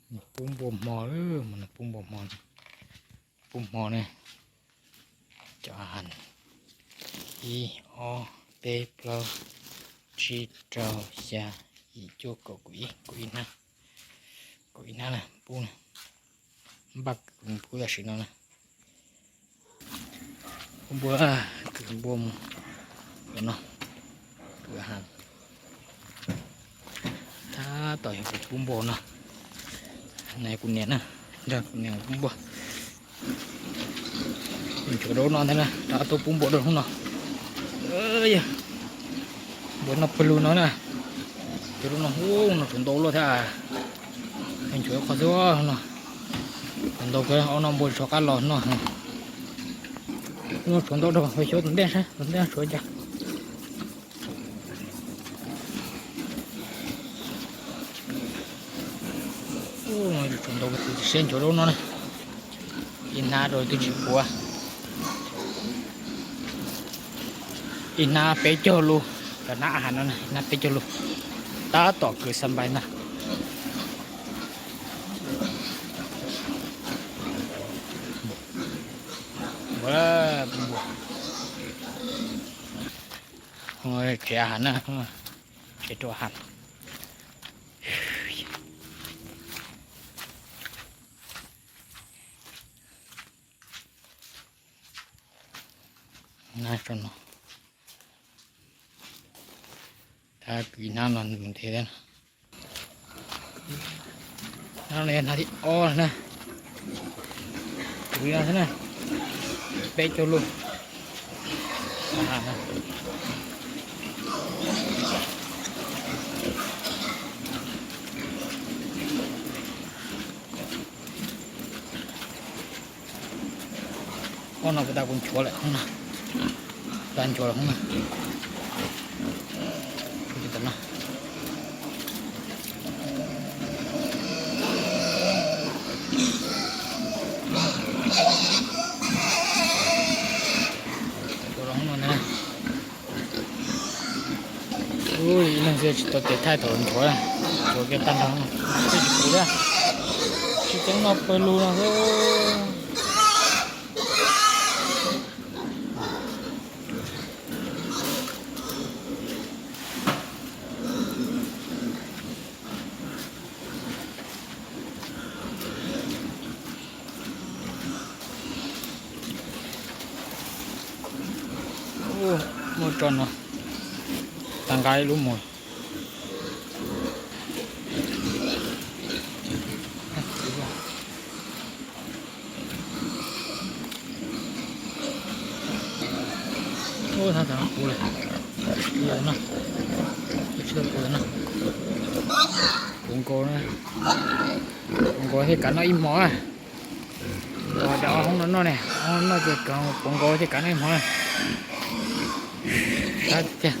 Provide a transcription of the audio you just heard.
Pub npua hmo, pub npua hmo, pub hmo ne. Cov ha, ib, ob, peb, plaub, tsib, rau, xya, yim, cuaj, kaum, kaum ib, kaum ib hnab, kaum ib hnab na pub na. Npaj pub tam sim no na. Pub npua, kwv npua mus no. Kwv ha, tab tom yog kuv pub npua no. No kuv niam na, nrog kuv niam pub npua. Nchuav rau no ntag na, rov tuaj pub npua rau hnub no. Yog npua noj pawg lug no na. Cov rau no, no tshuav ntau luaj thiab. Nchuav qhov xwb no. Tshuav ntau kawg, ob no npua tsis tshua qab los no. No tshuav ntau rau, xyov tom ntej saib tom ntej tshuav cas. Tshuav ntau, siab nchuav rau no na. Ib hnab rau twb tsis puav. Ib hnab peb caug lus, cov hnab ha no na, ib hnab peb caug lus. Tab tom kwv xa npais ntag. Khiav ha na, khiav rau ha. Hnab no, tab kwv hnab no mus ntev thiab. Hnab no yog hnab thib ob na. Kwv no xwb na, peb caug lus. Ob no kuv tas kuv nchuav lawm hoob no. Tas nchuav lawm hoob no. Tam no. Nchuav lawm hoob no ntag. Ib leeg xwb tsis tau tes thaij thaum nchuav, nchuav kiag tag nrho, tsis puv thiab. Tsis txeeb noj pawg lug no xwb. Muaj tso no, tag nqa ib lub mus. Ub, thab tas puv lawm. Puv no, tsis tau puv no. Puv nkaus, puv nkaus thiaj kav noj ib hmo na. Cov hoob no noj ne, hoob no noj ces puv nkaus thiaj kav noj ib hmo na. Sab tiag.